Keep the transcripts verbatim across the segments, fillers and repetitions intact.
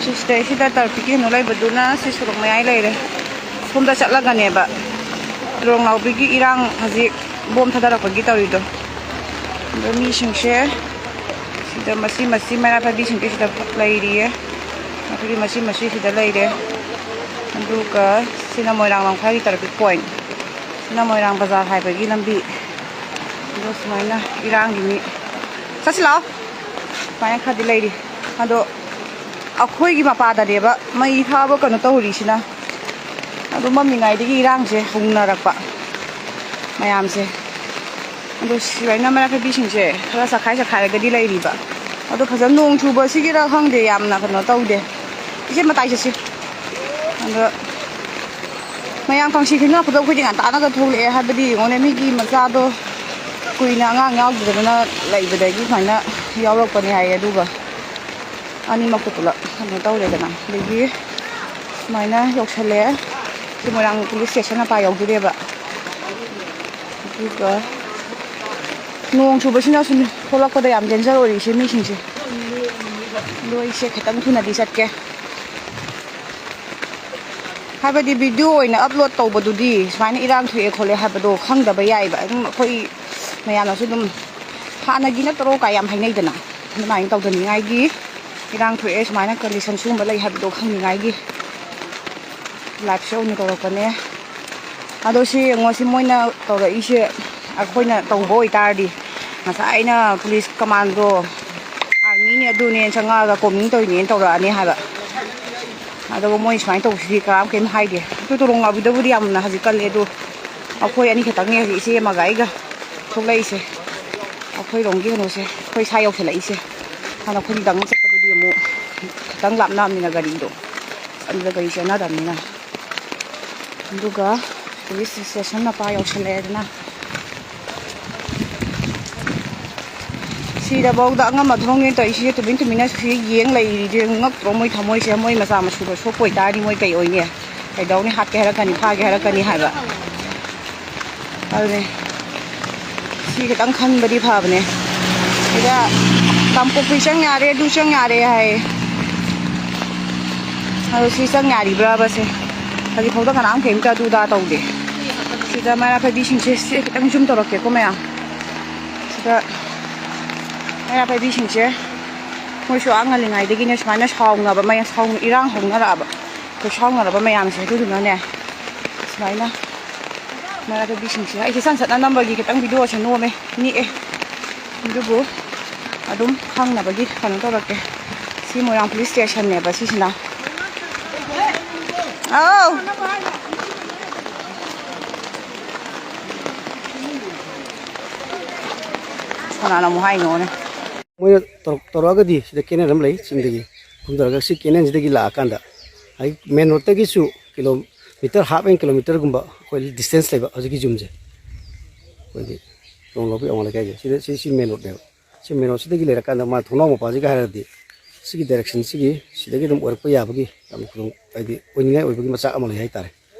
ꯁꯤꯗꯩꯁꯤꯗ ꯇ꯭ꯔꯥꯐꯤꯛꯀꯤ ꯀꯩꯅꯣ ꯂꯩꯕꯗꯨꯅ ꯁꯤ ꯁꯣꯔꯣꯛ ꯃꯌꯥꯏ ꯂꯩꯔꯦ꯫ ꯁꯣꯝꯗ ꯆꯠꯂꯒꯅꯦꯕ ꯂꯣꯡꯅꯥꯎꯕꯤꯒꯤ ꯏꯔꯥꯡ ꯍꯧꯖꯤꯛ ꯕꯣꯝ ꯊꯥꯗꯔꯛꯄꯒꯤ ꯇꯧꯔꯤꯗꯣ꯫ ꯑꯗꯣ ꯃꯤꯁꯤꯡꯁꯦ ꯁꯤꯗ ꯃꯁꯤ ꯃꯁꯤ ꯃꯩꯔꯥ ꯄꯥꯏꯕꯤꯁꯤꯡꯁꯦ ꯁꯤꯗ ꯂꯩꯔꯤꯌꯦ꯫ ꯑꯩꯈꯣꯏꯒꯤ ꯃꯁꯤ ꯃꯁꯤ ꯁꯤꯗ ꯂꯩꯔꯦ꯫ ꯑꯗꯨꯒ ꯁꯤꯅ ꯃꯣꯏꯔꯥꯡ ꯂꯝꯈꯥꯏꯒꯤ ꯇ꯭ꯔꯥꯐꯤꯛ ꯄꯣꯏꯟꯠ꯫ ꯁꯤꯅ ꯃꯣꯏꯔꯥꯡ ꯕꯖꯥꯔ ꯍꯥꯏꯕꯒꯤ ꯂꯝꯕꯤ꯫ ꯑꯗꯣ ꯁꯨꯃꯥꯏꯅ ꯏꯔꯥꯡꯒꯤ ꯃꯤ, ꯆꯠꯁꯤ ꯂꯥꯛꯑꯣ꯫ ꯁꯨꯃꯥꯏꯅ ꯈꯔꯗꯤ ꯂꯩꯔꯤ꯫ ꯑꯗꯣ ꯑꯩꯈꯣꯏꯒꯤ ꯃꯄꯥꯗꯅꯦꯕ ꯃꯩ ꯊꯥꯕ ꯀꯩꯅꯣ ꯇꯧꯔꯤꯁꯤꯅ꯫ ꯑꯗꯣ ꯃꯝꯃꯤꯉꯩꯗꯒꯤ ꯏꯔꯥꯡꯁꯦ ꯍꯧꯅꯔꯛꯄ ꯃꯌꯥꯝꯁꯦ꯫ ꯑꯗꯣ ꯁꯨꯃꯥꯏꯅ ꯃꯩꯔꯥ ꯄꯥꯏꯕꯤꯁꯤꯡꯁꯦ ꯈꯔ ꯆꯈꯥꯏ ꯆꯈꯥꯏꯔꯒꯗꯤ ꯂꯩꯔꯤꯕ꯫ ꯑꯗꯣ ꯐꯖꯅ ꯅꯣꯡ ꯆꯨꯕꯁꯤꯒꯤꯔ ꯈꯪꯗꯦ, ꯌꯥꯝꯅ ꯀꯩꯅꯣ ꯇꯧꯗꯦ꯫ ꯏꯆꯦ, ꯃꯇꯥꯏ ꯆꯠꯁꯤ꯫ ꯑꯗꯣ ꯃꯌꯥꯝ ꯈꯪꯁꯤ ꯈꯪꯅꯔꯛꯄꯗꯣ ꯑꯩꯈꯣꯏꯗꯤ ꯉꯟꯇꯥꯅꯒ ꯊꯣꯛꯂꯛꯑꯦ꯫ ꯍꯥꯏꯕꯗꯤ ꯌꯦꯡꯉꯣꯅꯦ, ꯃꯤꯒꯤ ꯃꯆꯥꯗꯣ ꯀꯨꯏꯅ ꯑꯉꯥꯡ ꯌꯥꯎꯗꯗꯅ ꯂꯩꯕꯗꯒꯤ ꯁꯨꯃꯥꯏꯅ ꯌꯥꯎꯔꯛꯄꯅꯦ ꯍꯥꯏꯌꯦ꯫ ꯑꯗꯨꯒ ꯑꯅꯤꯃꯛꯇꯣ ꯄꯨꯂꯞ ꯀꯩꯅꯣ ꯇꯧꯔꯦꯗꯅ꯫ ꯑꯗꯒꯤ ꯁꯨꯃꯥꯏꯅ ꯌꯧꯁꯜꯂꯛꯑꯦ꯫ ꯁꯤ ꯃꯣꯏꯔꯥꯡ ꯄꯨꯂꯤꯁ ꯁ꯭ꯇꯦꯁꯟ ꯃꯄꯥ ꯌꯧꯗꯣꯔꯦꯕ꯫ ꯑꯗꯨꯒ ꯅꯣꯡ ꯆꯨꯕꯁꯤꯅꯁꯨꯅꯦ ꯊꯣꯛꯂꯛꯄꯗ ꯌꯥꯝ ꯗꯦꯟꯖꯔ ꯑꯣꯏꯔꯤꯁꯦ ꯃꯤꯁꯤꯡꯁꯦ꯫ ꯑꯗꯣ ꯑꯩꯁꯦ ꯈꯤꯇꯪ ꯊꯨꯅꯗꯤ ꯆꯠꯀꯦ꯫ ꯍꯥꯏꯕꯗꯤ ꯚꯤꯗꯤꯑꯣ ꯑꯣꯏꯅ ꯑꯞꯂꯣꯗ ꯇꯧꯕꯗꯨꯗꯤ ꯁꯨꯃꯥꯏꯅ ꯏꯔꯥꯡ ꯊꯣꯛꯑꯦ ꯈꯣꯠꯂꯦ ꯍꯥꯏꯕꯗꯣ ꯈꯪꯗꯕ ꯌꯥꯏꯑꯕ꯫ ꯑꯗꯨꯝ ꯑꯩꯈꯣꯏ ꯃꯌꯥꯝꯅꯁꯨ ꯑꯗꯨꯝ ꯍꯥꯟꯅꯒꯤ ꯅꯠꯇ꯭ꯔꯣ ꯀꯥꯏ ꯌꯥꯝ ꯍꯥꯏꯅꯩꯗꯅ꯫ ꯑꯗꯨꯃꯥꯏꯅ ꯇꯧꯗꯅꯤꯡꯉꯥꯏꯒꯤ ꯏꯔꯥꯡ ꯊꯣꯛꯑꯦ, ꯁꯨꯃꯥꯏꯅ ꯀꯟꯗꯤꯁꯟ ꯁꯤꯒꯨꯝꯕ ꯂꯩ ꯍꯥꯏꯕꯗꯣ ꯈꯪꯅꯤꯡꯉꯥꯏꯒꯤ ꯂꯥꯏꯚꯁꯦ ꯑꯣꯏꯅ ꯇꯧꯔꯛꯄꯅꯦ꯫ ꯑꯗꯣ ꯁꯤ ꯌꯦꯡꯉꯣ, ꯁꯤ ꯃꯣꯏꯅ ꯇꯧꯔꯛꯏꯁꯦ ꯑꯩꯈꯣꯏꯅ ꯇꯧꯕ ꯑꯣꯏꯇꯥꯔꯗꯤ ꯉꯁꯥꯏ ꯑꯩꯅ ꯄꯨꯂꯤꯁ ꯀꯃꯥꯟꯗꯣ ꯑꯥꯔꯃꯤꯅꯦ ꯑꯗꯨꯅꯦ ꯆꯪꯉꯛꯑꯒ ꯀꯣꯃꯤꯡ ꯇꯧꯔꯤꯅꯦꯅ ꯇꯧꯔꯛꯑꯅꯤ ꯍꯥꯏꯕ꯫ ꯑꯗꯨꯒ ꯃꯣꯏ ꯁꯨꯃꯥꯏꯅ ꯇꯧꯕꯁꯤꯗꯤ ꯀꯅꯥꯝ ꯀꯩꯝ ꯍꯥꯏꯗꯦ꯫ ꯑꯗꯨ ꯇꯣꯂꯣꯡ ꯉꯥꯎꯕꯤꯗꯕꯨꯗꯤ ꯌꯥꯝꯅ ꯍꯧꯖꯤꯛ ꯀꯜꯂꯦ꯫ ꯑꯗꯨ ꯑꯩꯈꯣꯏ ꯑꯅꯤ ꯈꯛꯇꯪꯅꯦ ꯍꯧꯖꯤꯛ ꯏꯆꯦ ꯑꯃꯒ ꯑꯩꯒ ꯊꯣꯛꯂꯛꯏꯁꯦ꯫ ꯑꯩꯈꯣꯏꯔꯣꯝꯒꯤ ꯀꯩꯅꯣꯁꯦ ꯑꯩꯈꯣꯏ ꯁꯥ ꯌꯧꯁꯜꯂꯛꯏꯁꯦ꯫ ꯍꯥꯟꯅ ꯑꯩꯈꯣꯏ ꯈꯤꯇꯪ ꯆꯠꯄꯗꯨꯗꯤ ꯑꯃꯨꯛ ꯈꯤꯇꯪ ꯂꯥꯞꯅꯕꯅꯤꯅ ꯒꯥꯔꯤꯗꯣ, ꯑꯗꯨꯗ ꯒꯥꯔꯤ ꯆꯦꯟꯅꯗꯕꯅꯤꯅ꯫ ꯑꯗꯨꯒ ꯄꯨꯂꯤꯁ ꯁ꯭ꯇꯦꯁꯟ ꯃꯄꯥ ꯌꯧꯁꯜꯂꯛꯑꯦꯗꯅ꯫ ꯁꯤꯗꯐꯥꯎꯗ ꯑꯉꯝ ꯑꯊꯧꯅꯦ ꯇꯧꯔꯤꯁꯦ, ꯇꯨꯃꯤꯟ ꯇꯨꯃꯤꯟꯅ ꯁꯤ ꯌꯦꯡ ꯂꯩꯔꯤꯁꯦ꯫ ꯉꯛꯇ꯭ꯔꯣ ꯃꯣꯏ ꯊꯃꯣꯏꯁꯦ? ꯃꯣꯏ ꯃꯆꯥ ꯃꯁꯨꯗꯣ ꯁꯣꯛꯄ ꯑꯣꯏꯇꯥꯔꯗꯤ ꯃꯣꯏ ꯀꯩ ꯑꯣꯏꯅꯤ? ꯀꯩꯗꯧꯅꯤ? ꯍꯥꯠꯀꯦ ꯍꯥꯏꯔꯛꯀꯅꯤ, ꯐꯥꯒꯦ ꯍꯥꯏꯔꯛꯀꯅꯤ ꯍꯥꯏꯕ꯫ ꯑꯗꯨꯅꯦ꯫ ꯁꯤ ꯈꯤꯇꯪ ꯈꯟꯕꯗꯤ ꯐꯕꯅꯦ꯫ ꯁꯤꯗ ꯀꯥꯡꯄꯣꯛꯄꯤ ꯆꯪ ꯌꯥꯔꯦ, ꯑꯗꯨ ꯆꯪ ꯌꯥꯔꯦ ꯍꯥꯏꯌꯦ꯫ ꯑꯗꯣ ꯁꯤ ꯆꯪ ꯌꯥꯔꯤꯕ꯭ꯔꯕꯁꯦ? ꯍꯧꯖꯤꯛ ꯐꯥꯎꯗ ꯀꯅꯥꯝ ꯀꯩꯝꯇ ꯑꯗꯨ ꯑꯗꯥ ꯇꯧꯗꯦ꯫ ꯁꯤꯗ ꯃꯩꯔꯥ ꯄꯥꯏꯕꯤꯁꯤꯡꯁꯦ, ꯁꯤ ꯈꯤꯇꯪ ꯖꯨꯝ ꯇꯧꯔꯛꯀꯦꯀꯣ ꯃꯌꯥꯝ꯫ ꯁꯤꯗ ꯃꯩꯔꯥ ꯄꯥꯏꯕꯤꯁꯤꯡꯁꯦ, ꯃꯣꯏꯁꯨ ꯑꯥ ꯉꯜꯂꯤꯉꯩꯗꯒꯤꯅꯦ ꯁꯨꯃꯥꯏꯅ ꯁꯥꯎꯅꯕ, ꯃꯌꯥꯝ ꯁꯥꯎ-, ꯏꯔꯥꯡ ꯍꯧꯅꯔꯛꯑꯕ, ꯑꯩꯈꯣꯏ ꯁꯥꯎꯅꯔꯕ ꯃꯌꯥꯝꯁꯦ꯫ ꯑꯗꯨꯗꯨꯅꯅꯦ ꯁꯨꯃꯥꯏꯅ ꯃꯩꯔꯥ ꯄꯥꯏꯕꯤꯁꯤꯡꯁꯦ, ꯑꯩꯁꯦ ꯁꯟ ꯁꯠꯅ ꯅꯝꯕꯒꯤ ꯈꯤꯇꯪ ꯚꯤꯗꯤꯑꯣꯁꯦ ꯅꯣꯝꯃꯦ, ꯅꯤꯛꯑꯦ꯫ ꯑꯗꯨꯕꯨ ꯑꯗꯨꯝ ꯈꯪꯅꯕꯒꯤ ꯀꯩꯅꯣ ꯇꯧꯔꯛꯀꯦ꯫ ꯁꯤ ꯃꯣꯏꯔꯥꯡ ꯄꯨꯂꯤꯁ ꯁ꯭ꯇꯦꯁꯟꯅꯦꯕ ꯁꯤꯁꯤꯅ꯫ ꯑꯧ! ꯀꯅꯥꯅ ꯑꯃꯨꯛ ꯍꯥꯏꯅꯣꯅꯦ? ꯃꯣꯏꯅ ꯇꯧꯔꯛ-, ꯇꯧꯔꯛꯑꯒꯗꯤ ꯁꯤꯗ ꯀꯦꯅꯦꯜ ꯑꯃ ꯂꯩ ꯆꯤꯡꯗꯒꯤ ꯀꯨꯝꯊꯔꯒ, ꯁꯤ ꯀꯦꯅꯦꯜꯁꯤꯗꯒꯤ ꯂꯥꯛꯑꯀꯥꯟꯗ ꯍꯥꯏꯗꯤ ꯃꯦꯟ ꯔꯣꯗꯇꯒꯤꯁꯨ ꯀꯤꯂꯣꯃꯤꯇꯔ, ꯍꯥꯐ ꯑꯦꯟ ꯀꯤꯂꯣꯃꯤꯇꯔꯒꯨꯝꯕ ꯑꯩꯈꯣꯏ ꯗꯤꯁꯇꯦꯟꯁ ꯂꯩꯕ ꯍꯧꯖꯤꯛꯀꯤ ꯌꯨꯝꯁꯦ꯫ ꯑꯩꯈꯣꯏꯒꯤ ꯇꯣꯡ ꯂꯧꯕꯤ ꯑꯋꯥꯡ ꯂꯩꯀꯥꯏꯁꯦ ꯁꯤꯗ, ꯁꯤ, ꯁꯤ ꯃꯦꯟ ꯔꯣꯗꯅꯦꯕ꯫ ꯁꯤ ꯃꯦꯟ ꯔꯣꯗꯁꯤꯗꯒꯤ ꯂꯩꯔꯀꯥꯟꯗ ꯃꯥ ꯊꯣꯡꯅꯥꯎ ꯃꯄꯥꯁꯤꯒ ꯍꯥꯏꯔꯗꯤ ꯁꯤꯒꯤ ꯗꯥꯏꯔꯦꯛꯁꯟꯁꯤꯒꯤ ꯁꯤꯗꯒꯤ ꯑꯗꯨꯝ ꯑꯣꯏꯔꯛꯄ ꯌꯥꯕꯒꯤ ꯌꯥꯝꯅ ꯈꯨꯗꯣꯡ, ꯍꯥꯏꯗꯤ ꯑꯣꯏꯅꯤꯡꯉꯥꯏ ꯑꯣꯏꯕꯒꯤ ꯃꯆꯥꯛ ꯑꯃ ꯂꯩ ꯍꯥꯏꯇꯥꯔꯦ꯫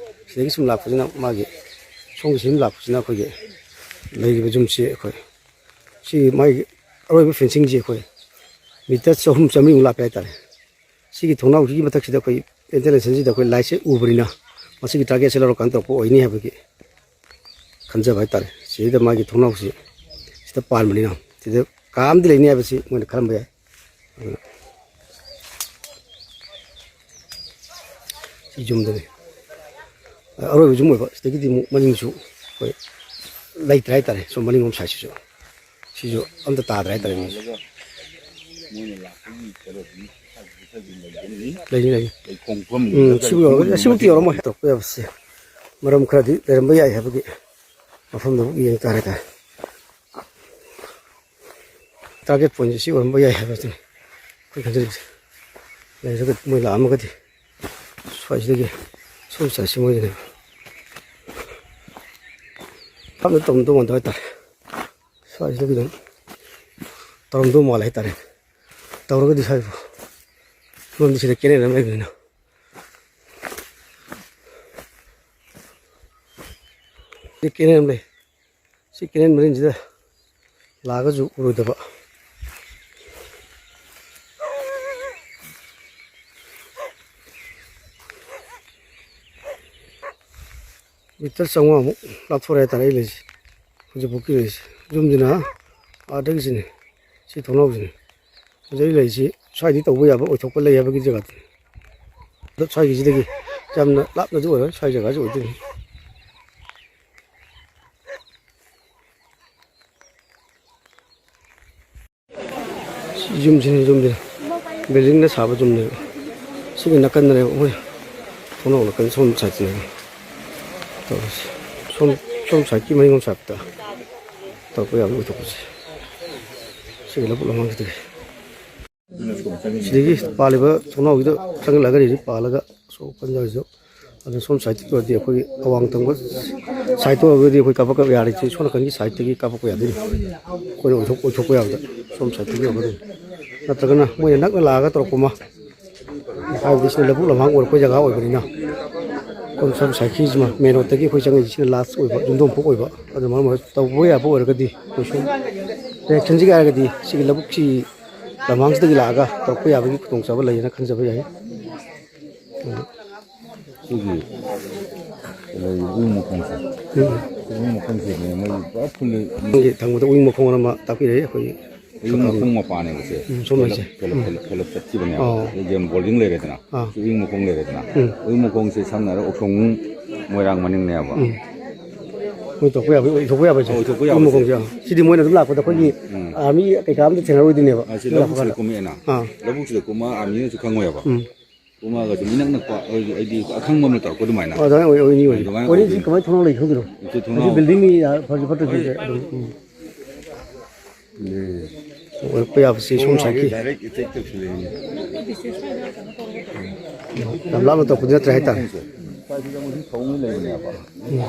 ꯁꯤꯗꯒꯤ ꯁꯨꯝ ꯂꯥꯛꯄꯁꯤꯅ ꯃꯥꯒꯤ ꯁꯣꯝꯒꯤ ꯁꯨꯝ ꯂꯥꯛꯄꯁꯤꯅ ꯑꯩꯈꯣꯏꯒꯤ ꯂꯩꯔꯤꯕ ꯌꯨꯝꯁꯤ ꯑꯩꯈꯣꯏ ꯁꯤ ꯃꯥꯒꯤ ꯑꯔꯣꯏꯕ ꯐꯦꯟꯁꯤꯡꯁꯤ ꯑꯩꯈꯣꯏ ꯃꯤꯇꯔ ꯆꯍꯨꯝ ꯆꯥꯃꯔꯤꯃꯨꯛ ꯂꯥꯞꯄꯦ ꯍꯥꯏꯇꯥꯔꯦ꯫ ꯁꯤꯒꯤ ꯊꯣꯡꯅꯥꯎꯁꯤꯒꯤ ꯃꯊꯛꯁꯤꯗ ꯑꯩꯈꯣꯏ ventilation ꯁꯤꯗ ꯑꯩꯈꯣꯏ ꯂꯥꯏꯠꯁꯦ ꯎꯕꯅꯤꯅ ꯃꯁꯤꯒꯤ ꯇꯥꯔꯒꯦꯠꯁꯦ ꯂꯧꯔꯀꯥꯟꯗ ꯇꯧꯔꯛꯄ ꯑꯣꯏꯅꯤ ꯍꯥꯏꯕꯒꯤ ꯈꯟꯖꯕ ꯍꯥꯏꯇꯥꯔꯦ꯫ ꯁꯤꯗ ꯃꯥꯒꯤ ꯊꯣꯡꯅꯥꯎꯁꯤ ꯁꯤꯗ ꯄꯥꯟꯕꯅꯤꯅ ꯁꯤꯗ ꯀꯥ ꯑꯃꯗꯤ ꯂꯩꯅꯤ ꯍꯥꯏꯕꯁꯤ ꯃꯣꯏꯅ ꯈꯜꯂꯝꯕ ꯌꯥꯏ꯫ ꯑꯗꯨꯅ ꯁꯤ ꯌꯨꯝꯗꯅꯤ꯫ ꯑꯔꯣꯏꯕ ꯌꯨꯝ ꯑꯣꯏꯕ꯫ ꯁꯤꯗꯒꯤꯗꯤ ꯑꯃꯨꯛ ꯃꯅꯤꯡꯁꯨ ꯑꯩꯈꯣꯏ ꯂꯩꯇ꯭ꯔꯦ ꯍꯥꯏꯇꯥꯔꯦ꯫ ꯁꯣꯝ ꯃꯅꯤꯡꯂꯣꯝ ꯁꯥꯏꯠꯁꯤꯁꯨ ꯁꯤꯁꯨ ꯑꯝꯇ ꯇꯥꯗ꯭ꯔꯦ ꯍꯥꯏꯇꯥꯔꯦ ꯃꯤꯁꯦ꯫ ꯂꯩꯅꯤ, ꯂꯩꯅꯤ꯫ ꯎꯝ, ꯁꯤꯕꯨ ꯌꯧꯔꯒꯗꯤ, ꯑꯁꯤꯃꯛꯇꯤ ꯌꯧꯔꯝꯃꯣꯏ꯫ ꯇꯧꯔꯛꯄ ꯌꯥꯕꯁꯦ ꯃꯔꯝ ꯈꯔꯗꯤ ꯂꯩꯔꯝꯕ ꯌꯥꯏ ꯍꯥꯏꯕꯒꯤ ꯃꯐꯝꯗꯨ ꯌꯦꯡ ꯇꯥꯔꯦ ꯇꯥꯔꯦ꯫ ꯇꯥꯔꯒꯦꯠ ꯄꯣꯏꯟꯁꯦ ꯁꯤ ꯑꯣꯏꯔꯝꯕ ꯌꯥꯏ ꯍꯥꯏꯕꯁꯤꯅꯤ ꯑꯩꯈꯣꯏ ꯈꯟꯖꯔꯤꯕꯁꯦ꯫ ꯂꯩꯔꯒ ꯃꯣꯏ ꯂꯥꯛꯑꯝꯃꯒꯗꯤ ꯁ꯭ꯋꯥꯏꯁꯤꯗꯒꯤ ꯁꯣꯝ ꯁꯥꯏꯠꯁꯤ ꯃꯣꯏꯒꯤꯅꯦꯕ꯫ ꯇꯞꯅ ꯇꯧꯅ ꯇꯧꯅ ꯍꯥꯏꯇꯥꯔꯦ꯫ ꯁ꯭ꯋꯥꯏꯁꯤꯗꯒꯤ ꯑꯗꯨꯝ ꯇꯧꯔꯝꯗꯧ ꯃꯥꯜꯂꯦ ꯍꯥꯏꯇꯥꯔꯦ꯫ ꯇꯧꯔꯒꯗꯤ ꯁ꯭ꯋꯥꯏꯕꯨ ꯃꯔꯝꯗꯤ ꯁꯤꯗ ꯀꯦꯅꯦꯜ ꯑꯃ ꯂꯩꯕꯅꯤꯅ꯫ ꯁꯤ ꯀꯦꯅꯦꯜ ꯑꯃ ꯂꯩ꯫ ꯁꯤ ꯀꯦꯅꯦꯜ ꯃꯔꯤꯟꯁꯤꯗ ꯂꯥꯛꯑꯒꯁꯨ ꯎꯔꯣꯏꯗꯕ꯫ ꯃꯤꯇꯔ ꯆꯥꯝꯃꯉꯥꯃꯨꯛ ꯂꯥꯞꯊꯣꯔꯛꯑꯦ ꯍꯥꯏꯇꯥꯔꯦ ꯑꯩ ꯂꯩꯁꯦ꯫ ꯍꯧꯖꯤꯛꯐꯥꯎꯀꯤ ꯂꯩꯁꯦ꯫ ꯌꯨꯝꯁꯤꯅ ꯑꯥꯗꯒꯤꯁꯤꯅꯦ꯫ ꯁꯤ ꯊꯣꯡꯅꯥꯎꯁꯤꯅꯦ꯫ ꯍꯧꯖꯤꯛ ꯑꯩ ꯂꯩꯁꯤ ꯁ꯭ꯋꯥꯏꯗꯤ ꯇꯧꯕ ꯌꯥꯕ ꯑꯣꯏꯊꯣꯛꯄ ꯂꯩ ꯍꯥꯏꯕꯒꯤ ꯖꯒꯥꯗꯨꯅꯤ꯫ ꯑꯗꯣ ꯁ꯭ꯋꯥꯏꯒꯤꯁꯤꯗꯒꯤ ꯌꯥꯝꯅ ꯂꯥꯞꯅꯗꯤ ꯑꯣꯏꯔꯣꯏ, ꯁ꯭ꯋꯥꯏ ꯖꯒꯥꯁꯤ ꯑꯣꯏꯗꯣꯏꯅꯤ꯫ ꯁꯤ ꯌꯨꯝꯁꯤꯅꯤ, ꯌꯨꯝꯁꯤꯅꯤ꯫ ꯕꯤꯜꯗꯤꯡꯅ ꯁꯥꯕ ꯌꯨꯝꯅꯦꯕ꯫ ꯁꯤꯒꯤ ꯅꯥꯀꯟꯗꯅꯦꯕ ꯃꯣꯏ ꯊꯣꯡꯅꯥꯎ ꯅꯥꯀꯟ ꯁꯣꯝ ꯁꯥꯏꯠꯇꯅꯦꯕ ꯇꯧꯔꯤꯁꯦ꯫ ꯁꯣꯝ, ꯁꯣꯝ ꯁꯥꯏꯠꯀꯤ ꯃꯅꯤꯡꯂꯣꯝ ꯁꯥꯏꯠꯇ ꯇꯧꯔꯛꯄ ꯌꯥꯕ ꯑꯣꯏꯊꯣꯛꯄꯁꯦ꯫ ꯁꯤꯒꯤ ꯂꯧꯕꯨꯛ ꯂꯝꯍꯥꯡꯁꯤꯗꯒꯤ꯫ ꯁꯤꯗꯒꯤ ꯄꯥꯜꯂꯤꯕ ꯊꯣꯡꯅꯥꯎꯁꯤꯗ ꯆꯪꯁꯤꯜꯂꯒꯗꯤ ꯄꯥꯜꯂꯒ ꯑꯁꯣꯛ ꯑꯄꯟ ꯌꯥꯎꯔꯤꯁꯨ꯫ ꯑꯗꯨ ꯁꯣꯝ ꯁꯥꯏꯠꯇ ꯑꯣꯏꯔꯗꯤ ꯑꯩꯈꯣꯏꯒꯤ ꯑꯋꯥꯡ ꯊꯪꯕ ꯁꯥꯏꯠꯇ ꯑꯣꯏꯔꯒꯗꯤ ꯑꯩꯈꯣꯏ ꯀꯥꯞꯄꯛꯄ ꯌꯥꯔꯦ꯫ ꯁꯤ ꯁꯣꯝ ꯅꯥꯀꯟꯒꯤ ꯁꯥꯏꯠꯇꯒꯤ ꯀꯥꯞꯄꯛꯄ ꯌꯥꯗꯣꯏꯅꯤ꯫ ꯑꯩꯈꯣꯏꯅ ꯑꯣꯏꯊꯣꯛ-, ꯑꯣꯏꯊꯣꯛꯄ ꯌꯥꯕꯗ ꯁꯣꯝ ꯁꯥꯏꯠꯇꯒꯤ ꯑꯣꯏꯒꯗꯣꯏꯅꯤ꯫ ꯅꯠꯇ꯭ꯔꯒꯅ ꯃꯣꯏꯅ ꯅꯛꯅ ꯂꯥꯛꯑꯒ ꯇꯧꯔꯛꯄ ꯑꯃ, ꯍꯥꯏꯕꯗꯤ ꯁꯤꯅ ꯂꯧꯕꯨꯛ ꯂꯝꯍꯥꯡ ꯑꯣꯏꯔꯛꯄ ꯖꯒꯥ ꯑꯣꯏꯕꯅꯤꯅ꯫ ꯁꯣꯝ, ꯁꯣꯝ ꯁꯥꯏꯠꯀꯤꯁꯤꯃ ꯃꯦꯟ ꯔꯣꯗꯇꯒꯤ ꯑꯩꯈꯣꯏ ꯆꯪꯉꯛꯏꯁꯤꯅ ꯂꯥꯁ ꯑꯣꯏꯕ, ꯌꯨꯝꯊꯣꯡ ꯐꯨꯛ ꯑꯣꯏꯕ꯫ ꯑꯗꯨꯅ ꯃꯔꯝ ꯑꯣꯏꯔꯒ ꯇꯧꯕ ꯌꯥꯕ ꯑꯣꯏꯔꯒꯗꯤ ꯑꯩꯈꯣꯏ ꯁꯣꯝ ꯔꯤꯌꯦꯛꯁꯟꯁꯤꯒꯤ ꯍꯥꯏꯔꯒꯗꯤ ꯁꯤꯒꯤ ꯂꯧꯕꯨꯛꯁꯤ ꯂꯝꯍꯥꯡꯁꯤꯗꯒꯤ ꯂꯥꯛꯑꯒ ꯇꯧꯔꯛꯄ ꯌꯥꯕꯒꯤ ꯈꯨꯗꯣꯡꯆꯥꯕ ꯂꯩꯌꯦꯅ ꯈꯟꯖꯕ ꯌꯥꯏ꯫ ꯁꯤꯒꯤ ꯂꯩꯔꯤꯕ ꯎꯌꯨꯡ ꯃꯈꯣꯡꯁꯦ, ꯎꯝ꯫ ꯎꯌꯨꯡ ꯃꯈꯣꯡꯁꯤꯅꯦ ꯃꯣꯏ ꯄꯨꯔꯥ ꯐꯨꯜꯂꯤ꯫ ꯅꯪꯒꯤ ꯊꯪꯕꯗ ꯎꯌꯨꯡ ꯃꯈꯣꯡ ꯑꯃ ꯇꯥꯛꯄꯤꯔꯛꯏ ꯑꯩꯈꯣꯏꯒꯤ꯫ ꯎꯌꯨꯡ ꯃꯈꯣꯡ ꯃꯄꯥꯅꯦꯕ ꯁꯦ꯫ ꯎꯝ, ꯁꯣꯝ ꯂꯩꯁꯦ꯫ ꯐꯦꯂꯞ, ꯎꯝ꯫ ꯐꯦꯂꯞ, ꯐꯦꯂꯞ ꯆꯠꯈꯤꯕꯅꯦꯕ꯫ ꯑꯣ꯫ ꯁꯤꯗ ꯌꯦꯡ ꯕꯣꯔꯗꯤꯡ ꯂꯩꯔꯦꯗꯅ꯫ ꯑꯥ꯫ ꯁꯤ ꯎꯌꯨꯡ ꯃꯈꯣꯡ ꯂꯩꯔꯦꯗꯅ꯫ ꯎꯝ꯫ ꯎꯌꯨꯡ ꯃꯈꯣꯡꯁꯦ ꯁꯝꯅ ꯍꯥꯏꯔꯕ ꯑꯣꯛꯁꯣꯡ ꯃꯣꯏꯔꯥꯡ ꯃꯅꯤꯡꯅꯦꯕ꯫ ꯎꯝ꯫ ꯃꯣꯏ ꯇꯧꯕ ꯌꯥꯕ, ꯑꯣꯏꯊꯣꯛꯄ ꯌꯌꯥꯕ ꯍꯥꯏꯁꯦ꯫ ꯑꯣꯏꯊꯣꯛꯄ ꯌꯥꯕ ꯎꯌꯨꯡ ꯃꯈꯣꯡꯁꯦ꯫ ꯁꯦ꯫ ꯑꯥ꯫ ꯁꯤꯗꯤ ꯃꯣꯏꯅ ꯑꯗꯨꯝ ꯂꯥꯛꯄꯗ ꯑꯩꯈꯣꯏꯒꯤ ꯎꯝ꯫ ꯑꯥꯔꯃꯤ ꯀꯩꯀꯥ ꯑꯝꯇ ꯊꯦꯡꯅꯔꯣꯏꯗꯣꯏꯅꯦꯕ꯫ ꯑꯥ, ꯁꯤ ꯁꯤꯗ ꯂꯧꯕꯨꯛꯁꯤꯗ ꯂꯥꯛꯄ ꯀꯥꯟꯗ꯫ ꯀꯨꯝꯃꯛꯑꯦꯅ꯫ ꯑꯥ꯫ ꯂꯧꯕꯨꯛꯁꯤꯗ ꯀꯨꯝꯃ ꯑꯥꯔꯃꯤꯅꯁꯨ ꯈꯪꯉꯣꯏꯕ꯫ ꯎꯝ꯫ ꯀꯨꯝꯃꯛꯑꯒ ꯁꯨꯝ ꯏꯅꯛ ꯅꯛꯄ ꯑꯩꯈꯣꯏꯒꯤ, ꯑꯩꯗꯤ ꯑꯈꯪꯕ ꯑꯃꯅ ꯇꯧꯔꯛꯄ ꯑꯗꯨꯃꯥꯏꯅ꯫ ꯑꯗꯨꯃꯥꯏꯅ ꯑꯣꯏꯅꯤ, ꯑꯣꯏꯅꯤ꯫ ꯑꯗꯨꯃꯥꯏꯅ ꯑꯣꯏꯅꯤ, ꯑꯣꯏꯗꯣꯏꯅꯤ꯫ ꯁꯤ ꯀꯃꯥꯏꯅ ꯊꯣꯡꯅꯥꯎ ꯂꯩ ꯈꯪꯗꯣꯏꯅꯣ? ꯁꯤ ꯊꯣꯡꯅꯥꯎ꯫ ꯍꯧꯖꯤꯛ ꯕꯤꯜꯗꯤꯡꯒꯤ ꯐꯖ ꯐꯠꯇꯕꯁꯤꯡꯁꯦ ꯑꯗꯨꯝ, ꯎꯝ꯫ ꯑꯣꯏꯔꯛꯄ ꯌꯥꯕꯁꯤ ꯁꯣꯝ ꯁꯥꯏꯠꯀꯤ꯫ Direct attack ꯇꯧꯁꯤꯜꯂꯛꯏꯅꯦ꯫ ꯌꯥꯝ ꯂꯥꯞꯅ ꯇꯧꯔꯛꯄꯗꯤ ꯅꯠꯇ꯭ꯔꯦ ꯍꯥꯏꯇꯥꯔꯦ꯫ ꯁ꯭ꯋꯥꯏꯁꯤꯗ ꯃꯣꯏꯁꯨ ꯊꯧꯅ ꯂꯩꯕꯅꯦꯕ꯫ ꯎꯝ꯫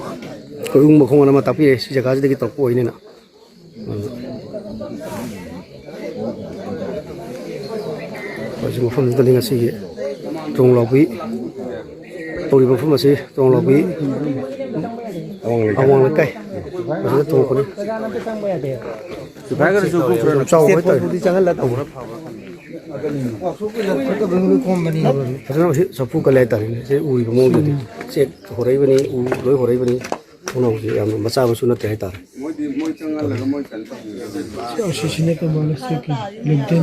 ꯑꯩꯈꯣꯏ ꯎꯌꯨꯡ ꯃꯈꯣꯡ ꯑꯃ ꯇꯥꯛꯄꯤꯔꯦ, ꯁꯤ ꯖꯒꯥꯁꯤꯗꯒꯤ ꯇꯧꯔꯛꯄ ꯑꯣꯏꯅꯤꯅ꯫ ꯍꯧꯖꯤꯛ ꯃꯐꯝꯁꯤꯗꯅꯤ ꯉꯁꯤꯒꯤ ꯇꯣꯡꯂꯥꯎꯕꯤ ꯇꯧꯔꯤꯕ ꯃꯐꯝ ꯑꯁꯤ ꯇꯣꯡꯂꯥꯎꯕꯤ ꯑꯋꯥꯡ ꯂꯩꯀꯥꯏ꯫ ꯑꯋꯥꯡ ꯂꯩꯀꯥꯏ꯫ ꯃꯁꯤꯗ ꯊꯣꯡꯉꯛꯄꯅꯤ꯫ ꯁꯤꯐꯥꯏꯒꯗꯁꯨ ꯈꯔ ꯌꯥꯝ ꯆꯥꯎꯕ ꯍꯥꯏꯇꯥꯔꯦ꯫ ꯆꯪꯍꯜꯂ ꯇꯧꯕꯅ ꯐꯕ꯭ꯔꯥ ꯈꯜꯂꯦ꯫ ꯐꯖꯅ ꯁꯤ ꯆꯐꯨ ꯀꯜꯂꯦ ꯍꯥꯏꯇꯥꯔꯦꯅꯦ꯫ ꯁꯤ ꯎꯔꯤꯕ ꯃꯑꯣꯡꯗꯗꯤ ꯆꯦꯛ ꯍꯣꯔꯛꯏꯕꯅꯤ, ꯎ ꯂꯣꯏ ꯍꯣꯔꯛꯏꯕꯅꯤ꯫ ꯊꯣꯡꯅꯥꯎꯁꯤ ꯌꯥꯝꯅ ꯃꯆꯥ ꯃꯁꯨ ꯅꯠꯇꯦ ꯍꯥꯏꯇꯥꯔꯦ꯫ ꯃꯣꯏꯗꯤ ꯃꯣꯏ ꯆꯪꯍꯜꯂꯒ ꯃꯣꯏ ꯀꯩꯅꯣ ꯇꯧꯕꯤꯔꯒ ꯑꯁꯤꯁꯤꯅ ꯀꯃꯥꯏꯅ ꯆꯦꯛꯀꯤ ꯂꯦꯡꯊꯦꯟ?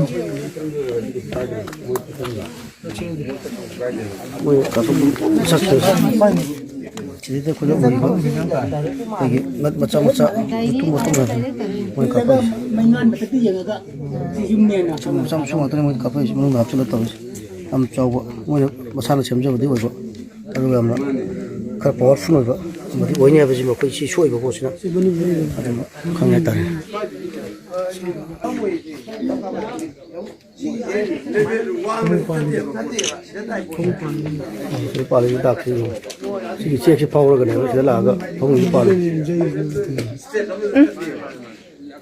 ꯃꯣꯏ ꯀꯥꯊꯣꯛ ꯁꯛꯇꯣꯏꯁꯦ꯫ ꯁꯤꯗꯩꯗ ꯑꯩꯈꯣꯏꯅ ꯎꯔꯤꯕ ꯑꯩꯈꯣꯏꯒꯤ ꯅꯠ ꯃꯆꯥ ꯃꯆꯥ ꯃꯇꯨꯝ ꯃꯇꯨꯝ ꯉꯥꯛꯇꯅꯤ ꯃꯣꯏ ꯀꯥꯞꯄꯛꯏꯁꯦ꯫ ꯃꯆꯥ ꯃꯆꯥ ꯉꯥꯛꯇꯅꯤ ꯃꯣꯏ ꯀꯥꯞꯄꯛꯏꯁꯦ, ꯃꯅꯨꯡꯗ ꯍꯥꯞꯆꯤꯜꯂ ꯇꯧꯔꯤꯁꯦ꯫ ꯌꯥꯝ ꯆꯥꯎꯕ, ꯃꯣꯏꯅ ꯃꯁꯥꯅ ꯁꯦꯝꯖꯕꯗꯤ ꯑꯣꯏꯕ, ꯑꯗꯨꯒ ꯌꯥꯝꯅ ꯈꯔ ꯄꯋꯥꯔꯐꯨꯜ ꯑꯣꯏꯕ ꯑꯃꯗꯤ ꯑꯣꯏꯅꯤ ꯍꯥꯏꯕꯁꯤꯃ ꯑꯩꯈꯣꯏ ꯁꯤ ꯁꯣꯛꯏꯕ ꯄꯣꯠꯁꯤꯅ ꯑꯗꯨꯝ ꯈꯪꯉꯦ ꯍꯥꯏꯇꯥꯔꯦ꯫ ꯁꯤꯗ ꯄꯥꯜꯂꯤꯕ ꯗꯥꯛꯁꯤ ꯌꯦꯡꯉꯨ꯫ ꯁꯤꯒꯤ ꯆꯦꯛꯁꯤ ꯐꯥꯎꯔꯒꯅꯦꯕ ꯁꯤꯗ ꯂꯥꯛꯑꯒ ꯐꯃꯨꯡꯁꯤ ꯄꯥꯜꯂꯤ꯫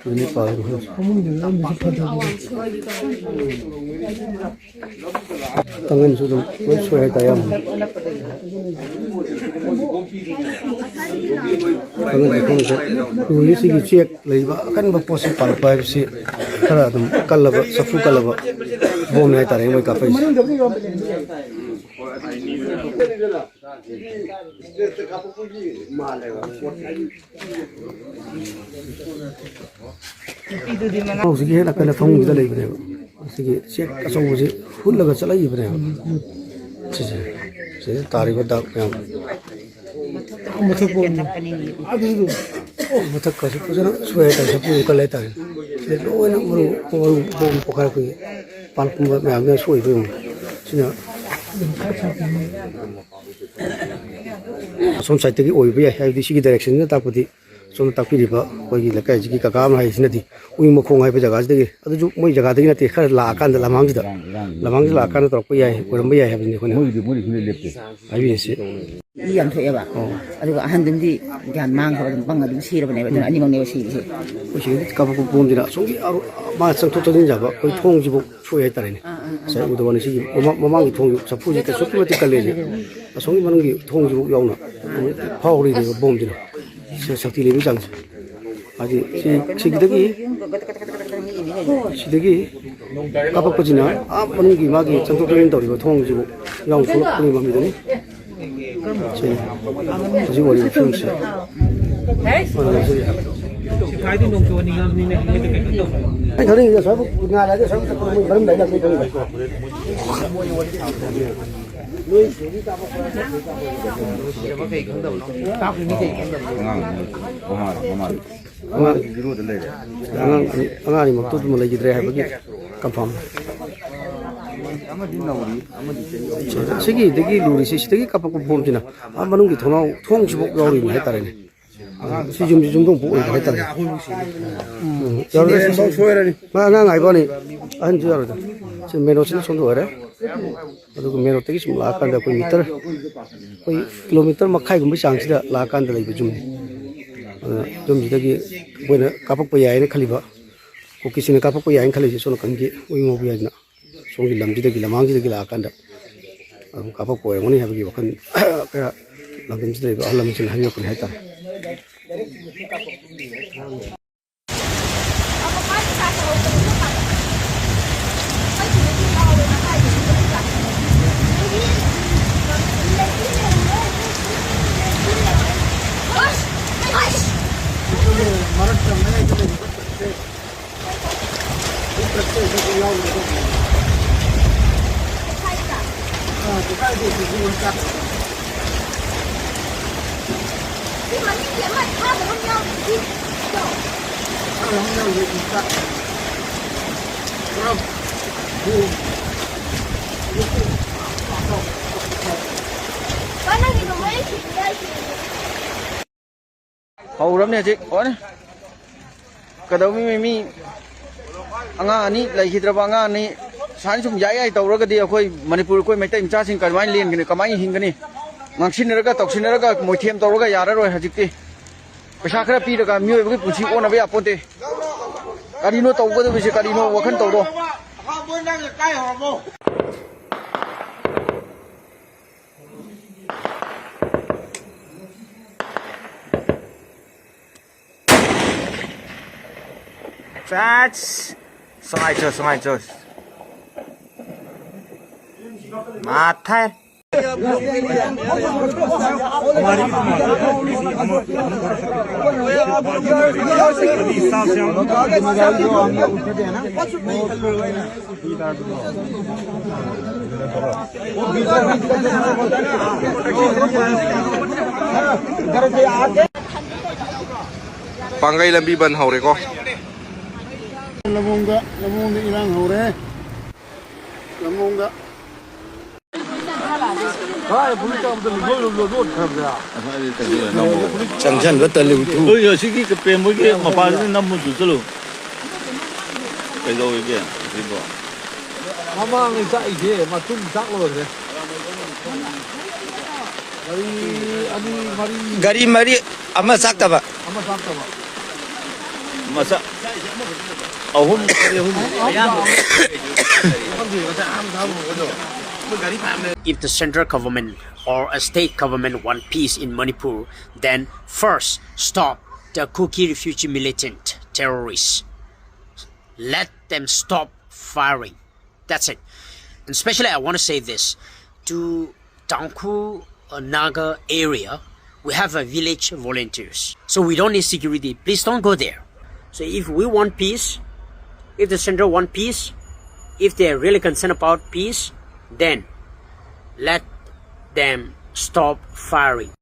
ꯁꯤꯗꯅꯤ ꯄꯥꯜꯂꯤ꯫ ꯀꯥꯡꯒꯟꯁꯨ ꯑꯗꯨꯝ ꯂꯣꯏ ꯁꯣꯏ ꯍꯥꯏꯇꯥꯔꯦ, ꯌꯥꯝ꯫ ꯀꯥꯡꯒꯟ ꯃꯈꯣꯡꯁꯦ ꯎꯔꯤ ꯁꯤꯒꯤ ꯆꯦꯛ ꯂꯩꯕ ꯑꯀꯟꯕ ꯄꯣꯠꯁꯤ ꯄꯥꯜꯂꯛꯄ ꯍꯥꯏꯕꯁꯤ ꯈꯔ ꯑꯗꯨꯝ ꯀꯜꯂꯕ, ꯆꯐꯨ ꯀꯜꯂꯕ ꯕꯣꯝꯅꯤ ꯍꯥꯏꯇꯥꯔꯦ ꯃꯣꯏ ꯀꯥꯞꯄꯛꯏꯁꯦ꯫ ꯍꯧꯖꯤꯛꯀꯤ ꯍꯦꯛ ꯅꯥꯀꯟꯗ ꯐꯃꯨꯡꯁꯤꯗ ꯂꯩꯕꯅꯦꯕ꯫ ꯑꯁꯤꯒꯤ ꯆꯦꯛ ꯑꯆꯧꯕꯁꯤ ꯍꯨꯠꯂꯒ ꯆꯠꯂꯛꯏꯕꯅꯦꯕ꯫ ꯁꯤꯁꯦ, ꯁꯤꯗ ꯇꯥꯔꯤꯕ ꯗꯥꯛ ꯃꯌꯥꯝ꯫ ꯃꯊꯛ ꯄꯣꯛꯑꯅꯤ꯫ ꯑꯗꯨꯁꯨ ꯃꯊꯛꯀꯁꯨ ꯐꯖꯅ ꯁꯣꯏ ꯍꯥꯏꯇꯥꯔꯦ, ꯆꯐꯨ ꯀꯜꯂꯦ ꯍꯥꯏꯇꯥꯔꯦ꯫ ꯁꯤꯗ ꯂꯣꯏꯅ ꯃꯔꯨ, ꯃꯔꯨ ꯃꯔꯨ ꯄꯣꯛꯈꯥꯏꯔꯛꯄꯒꯤ ꯄꯥꯜꯂꯛꯄ ꯃꯌꯥꯝꯁꯤꯅ ꯁꯣꯛꯏꯕ ꯌꯦꯡꯉꯨ꯫ ꯁꯤꯅ ꯑꯁꯣꯝ ꯁꯥꯏꯠꯇꯒꯤ ꯑꯣꯏꯕ ꯌꯥꯏ, ꯍꯥꯏꯕꯗꯤ ꯁꯤꯒꯤ ꯗꯥꯏꯔꯦꯛꯁꯟꯁꯤꯅ ꯇꯥꯛꯄꯗꯤ ꯁꯣꯝꯗ ꯇꯥꯛꯄꯤꯔꯤꯕ ꯑꯩꯈꯣꯏꯒꯤ ꯂꯩꯀꯥꯏꯁꯤꯒꯤ ꯀꯀꯥ ꯑꯃ ꯍꯥꯏꯁꯤꯅꯗꯤ ꯎꯏ ꯃꯈꯣꯡ ꯍꯥꯏꯕ ꯖꯒꯥꯁꯤꯗꯒꯤ, ꯑꯗꯨꯁꯨ ꯃꯣꯏ ꯖꯒꯥꯗꯒꯤ ꯅꯠꯇꯦ, ꯈꯔ ꯂꯥꯛꯑꯀꯥꯟꯗ ꯂꯝꯍꯥꯡꯁꯤꯗ, ꯂꯝꯍꯥꯡꯁꯤꯗ ꯂꯥꯛꯑꯀꯥꯟꯗ ꯇꯧꯔꯛꯄ ꯌꯥꯏ, ꯑꯣꯏꯔꯝꯕ ꯌꯥꯏ ꯍꯥꯏꯕꯅꯤ ꯑꯩꯈꯣꯏꯅ ꯃꯣꯏꯒꯤꯗꯤ ꯃꯣꯏꯗꯤ ꯁꯨꯡꯂꯦꯞ ꯂꯦꯞꯇꯦ꯫ ꯍꯥꯏꯕꯤꯔꯤꯁꯤ꯫ ꯏ ꯌꯥꯝ ꯊꯣꯛꯑꯦꯕ꯫ ꯑꯣ꯫ ꯑꯗꯨꯒ ꯑꯍꯟꯗꯨꯝꯗꯤ ꯒ꯭ꯌꯥꯟ ꯃꯥꯡꯈ꯭ꯔꯕ, ꯑꯗꯨꯝ ꯄꯪ ꯑꯗꯨꯝ ꯁꯤꯔꯕꯅꯦꯕ, ꯑꯗꯨꯅ ꯑꯅꯤꯃꯛꯅꯦꯕ ꯁꯤꯔꯤꯁꯦ꯫ ꯑꯩꯈꯣꯏ ꯁꯤꯗ ꯀꯥꯞꯄꯛꯄ ꯕꯣꯝꯁꯤꯅ ꯑꯁꯣꯝꯒꯤ ꯑꯔꯣ-, ꯃꯥ ꯆꯪꯊꯣꯛ ꯆꯪꯁꯤꯟ ꯌꯥꯕ ꯑꯩꯈꯣꯏ ꯊꯣꯡꯁꯤꯐꯥꯎ ꯁꯣꯛꯑꯦ ꯍꯥꯏꯇꯥꯔꯦꯅꯦ꯫ ꯑꯥ, ꯑꯥ, ꯑꯥ꯫ ꯉꯁꯥꯏ ꯎꯗꯕ ꯋꯥꯅꯤ꯫ ꯁꯤꯒꯤ ꯃꯃꯥꯡ-, ꯃꯃꯥꯡꯒꯤ ꯊꯣꯡꯁꯨ ꯆꯐꯨꯁꯤ ꯑꯁꯨꯛꯀꯤ ꯃꯇꯤꯛ ꯀꯜꯂꯦꯁꯦ꯫ ꯑꯁꯣꯝꯒꯤ ꯃꯅꯨꯡꯒꯤ ꯊꯣꯡꯁꯤꯐꯥꯎ ꯌꯥꯎꯅ ꯐꯥꯎꯔꯤꯅꯦꯕ ꯕꯣꯝꯁꯤꯅ꯫ ꯁꯤ ꯁꯛꯇꯤ ꯂꯩꯕꯒꯤ ꯆꯥꯡꯁꯦ꯫ ꯍꯥꯏꯗꯤ ꯁꯤ, ꯁꯤꯒꯤꯗꯒꯤ ꯁꯤꯗꯒꯤ ꯀꯥꯞꯄꯛꯄꯁꯤꯅ ꯑꯥ ꯃꯅꯨꯡꯒꯤ ꯃꯥꯒꯤ ꯆꯪꯊꯣꯛ ꯆꯪꯁꯤꯟ ꯇꯧꯔꯤꯕ ꯊꯣꯡꯁꯤꯕꯨ ꯌꯥꯝ ꯁꯣꯛꯂꯛꯄꯒꯤ ꯃꯃꯤꯗꯨꯅꯤ꯫ ꯁꯤꯅꯤ ꯍꯧꯖꯤꯛ ꯑꯣꯏꯔꯤꯕ ꯐꯤꯕꯝꯁꯦ꯫ ꯑꯩ ꯈꯪꯅꯤꯡꯉꯤꯁꯦ ꯑꯁ꯭ꯋꯥꯏꯕꯨ ꯉꯥꯜꯂꯛꯑꯗꯤ ꯑꯁ꯭ꯋꯥꯏꯕꯨ ꯆꯠꯄꯗ ꯃꯣꯏ ꯃꯔꯝ ꯂꯩꯅ ꯑꯩꯈꯣꯏ ꯈꯪꯗꯦ꯫ ꯑꯉꯥꯡ ꯑꯅꯤ, ꯑꯉꯥꯡ ꯑꯅꯤ, ꯑꯉꯥꯡ ꯑꯅꯤꯃꯛꯇꯨ ꯑꯗꯨꯃ ꯂꯩꯈꯤꯗ꯭ꯔꯦ ꯍꯥꯏꯕꯒꯤ ꯀꯟꯐꯥꯔꯝ꯫ ꯁꯤꯒꯤꯗꯒꯤ ꯂꯨꯔꯤꯁꯤ, ꯁꯤꯗꯒꯤ ꯀꯥꯞꯄꯛꯄ ꯐꯣꯝꯁꯤꯅ ꯑꯥ ꯃꯅꯨꯡꯒꯤ ꯊꯣꯡꯅꯥꯎ, ꯊꯣꯡꯁꯤꯐꯥꯎ ꯌꯥꯎꯔꯤꯕꯅꯤ ꯍꯥꯏꯇꯥꯔꯦꯅꯦ꯫ ꯁꯤ ꯌꯨꯝꯁꯤ ꯌꯨꯝꯊꯣꯡ ꯄꯣꯛ ꯑꯣꯏꯕ ꯍꯥꯏꯇꯥꯔꯦ꯫ ꯎꯝ, ꯌꯥꯔꯣꯏꯗ, ꯁꯤ ꯁꯣꯏꯔꯅꯤ꯫ ꯃꯥ ꯑꯉꯥꯡ ꯍꯥꯏꯕ ꯋꯥꯅꯤ, ꯑꯍꯟꯁꯨ ꯌꯥꯔꯣꯏꯗ꯫ ꯁꯤ ꯃꯦꯟ ꯔꯣꯗꯁꯤꯅ ꯁꯣꯝꯗ ꯑꯣꯏꯔꯦ꯫ ꯑꯗꯨꯒ ꯃꯦꯟ ꯔꯣꯗꯇꯒꯤ ꯁꯨꯝ ꯂꯥꯛꯑꯀꯥꯟꯗ ꯑꯩꯈꯣꯏ ꯃꯤꯇꯔ, ꯑꯩꯈꯣꯏ ꯀꯤꯂꯣꯃꯤꯇꯔ ꯃꯈꯥꯏꯒꯨꯝꯕꯩ ꯆꯥꯡꯁꯤꯗ ꯂꯥꯛꯑꯀꯥꯟꯗ ꯂꯩꯕ ꯌꯨꯝꯅꯤ꯫ ꯑꯗꯨꯅ ꯌꯨꯝꯁꯤꯗꯒꯤ ꯑꯩꯈꯣꯏꯅ ꯀꯥꯞꯄꯛꯄ ꯌꯥꯏꯅ ꯈꯜꯂꯤꯕ, ꯀꯨꯀꯤꯁꯤꯡꯅ ꯀꯥꯞꯄꯛꯄ ꯌꯥꯏꯅ ꯈꯜꯂꯤꯁꯦ ꯁꯣꯝ ꯅꯥꯀꯟꯒꯤ ꯎꯏꯉꯧꯕ ꯍꯥꯏꯗꯅ ꯁꯣꯝꯒꯤ ꯂꯝꯁꯤꯗꯒꯤ, ꯂꯃꯥꯡꯁꯤꯗꯒꯤ ꯂꯥꯛꯑꯀꯥꯟꯗ ꯑꯗꯨꯝ ꯀꯥꯞꯄꯛꯄ ꯑꯣꯏꯔꯝꯒꯅꯤ ꯍꯥꯏꯕꯒꯤ ꯋꯥꯈꯜ ꯀꯌꯥ ꯂꯝꯗꯝꯁꯤꯗ ꯂꯩꯕ ꯑꯍꯜ ꯂꯃꯟꯁꯤꯡꯅ ꯍꯥꯏꯕꯤꯔꯛꯄꯅꯤ ꯍꯥꯏꯇꯥꯔꯦ꯫ ꯍꯧꯔꯕꯅꯦ ꯍꯧꯖꯤꯛ꯫ ꯑꯣꯅꯦ꯫ ꯀꯩꯗꯧꯃꯤ ꯃꯤ ꯑꯉꯥꯡ ꯑꯅꯤ ꯂꯩꯈꯤꯗ꯭ꯔꯕ ꯑꯉꯥꯡ ꯑꯅꯤ ꯁꯨꯃꯥꯏꯅ ꯁꯨꯝ ꯌꯥꯏ ꯌꯥꯏ ꯇꯧꯔꯒꯗꯤ ꯑꯩꯈꯣꯏ ꯃꯅꯤꯄꯨꯔ, ꯑꯩꯈꯣꯏ ꯃꯩꯇꯩ ꯃꯆꯥꯁꯤꯡ ꯀꯃꯥꯏꯅ ꯂꯦꯟꯒꯅꯤ, ꯀꯃꯥꯏꯅ ꯍꯤꯡꯒꯅꯤ? ꯉꯥꯡꯁꯤꯟꯅꯔꯒ ꯇꯧꯁꯤꯟꯅꯔꯒ ꯃꯣꯏꯊꯦꯝ ꯇꯧꯔꯒ ꯌꯥꯔꯔꯣꯏ ꯍꯧꯖꯤꯛꯇꯤ꯫ ꯄꯩꯁꯥ ꯈꯔ ꯄꯤꯔꯒ ꯃꯤꯑꯣꯏꯕꯒꯤ ꯄꯨꯟꯁꯤ ꯑꯣꯟꯅꯕ ꯌꯥꯄꯣꯟꯇꯦ꯫ ꯀꯔꯤꯅꯣ ꯇꯧꯒꯗꯕꯁꯦ? ꯀꯔꯤꯅꯣ ꯋꯥꯈꯜ ꯇꯧꯔꯣ꯫ ꯆꯥꯁ! ꯁꯉꯥꯏ ꯆꯣ, ꯁꯉꯥꯏ ꯆꯣ꯫ ꯃꯥꯊꯥꯏ꯫ ꯄꯥꯡꯒꯩ ꯂꯝꯕꯤ ꯕꯟ ꯍꯧꯔꯦꯀꯣ꯫ ꯂꯝꯂꯣꯡꯗ, ꯂꯝꯂꯣꯡꯗ ꯏꯔꯥꯡ ꯍꯧꯔꯦ꯫ ꯂꯝꯂꯣꯡꯗ꯫ ꯆꯪꯁꯟꯕ ꯇꯜꯂꯤ, ꯎꯊꯨ꯫ ꯍꯣꯏ, ꯑꯁꯤꯒꯤ ꯀꯄꯦꯝ ꯍꯣꯏꯒꯤ ꯃꯄꯥꯁꯤꯗ ꯅꯝꯃꯨ ꯆꯠꯂꯨ꯫ ꯀꯩꯗꯧꯔꯤꯒꯦ ꯑꯁꯤꯕꯣ? ꯃꯃꯥꯡꯅꯤ ꯆꯥꯛꯏꯁꯦ, ꯃꯇꯨꯡ ꯆꯥꯛ ꯂꯣꯏꯈ꯭ꯔꯦ꯫ ꯒꯥꯔꯤ ꯑꯅꯤ, ꯃꯔꯤ꯫ ꯒꯥꯔꯤ ꯃꯔꯤ, ꯑꯃ ꯆꯥꯛꯇꯕ꯫ ꯑꯃ ꯆꯥꯛꯇꯕ꯫ ꯃꯆꯥ ꯑꯍꯨꯝ, ꯒꯥꯔꯤ ꯑꯍꯨꯝ꯫ If the central government or a state government want peace in Manipur, then first stop the Kuki refugee militant terrorists. Let them stop firing. That's it. And especially, I want to say this to Tangkhul, uh, Naga area. We have a village volunteers, so we don't need security. Please don't go there. So if we want peace, if the central want peace, if they're really concerned about peace, then let them stop firing.